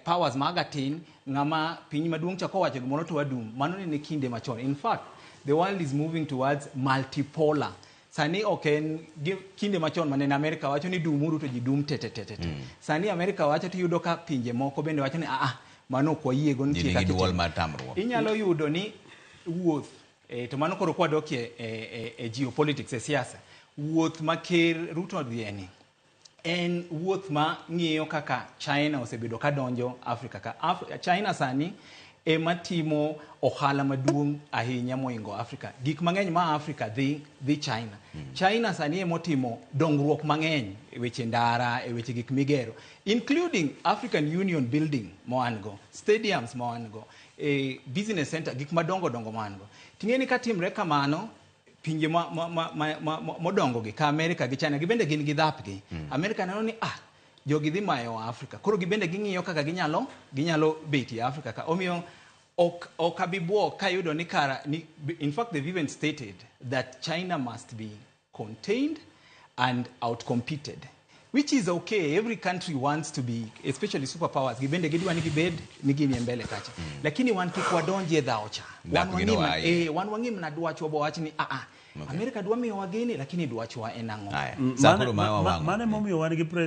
powers maga tin, ng'ama piny maduong' cha kowacho gimoro to wadum. Mano nene kinde machon. In fact, the world is moving towards multipolar. Sani ok en kinde machon manene Amerika wacho ni dumuru to ji dum tete tete te. Sani Amerika wacho, tiyudo ka pinje moko bende wacho ni aa, mano ok wayiego, Ji nitie nigi kaka duol itimo. Mar tamruok. Inyalo yudo ni wuoth to mano koro kwadokie e geopolitics, e siasa, wuoth ma Ker Ruto odhiye ni en wuoth ma ng'iyo kaka China osebedo ka donjo Africa ka. China sani ema timo ohala maduong' ahinya moingo Africa. Gik mang'eny ma Africa dhi China. China sani ema otimo dongruok mang'eny e weche ndara, e weche gik migero, including African Union building ma wan go, stadiums ma wan go, business center, gik madongo dongo ma wan go. Ting'e ni katimre kamano, pinje ma modongo gi ka America gi China gibende gin gi dhapgi. America neno ni jogi dhi mayo Africa. Koro gibende ging'iyo kaka ginyalo bet e Africa ka. Omiyo ok abi buok kayudo ni kara ni, in fact, they've even stated that China must be contained and outcompeted, which is okay. Every country wants to be, especially superpowers, gibende gidwa ni gibed ni ginie mbele kacha. Lakini wan kik wadonjie dhawo cha. Wan Dhap gi no wang'i aye. wan wang'i mana dwachwa bowach ni Amerika dwa miyowa gini, lakini dwachwa en ang'o? Aya. Sa koro ma wawang'o. Mano emomiyo wan gi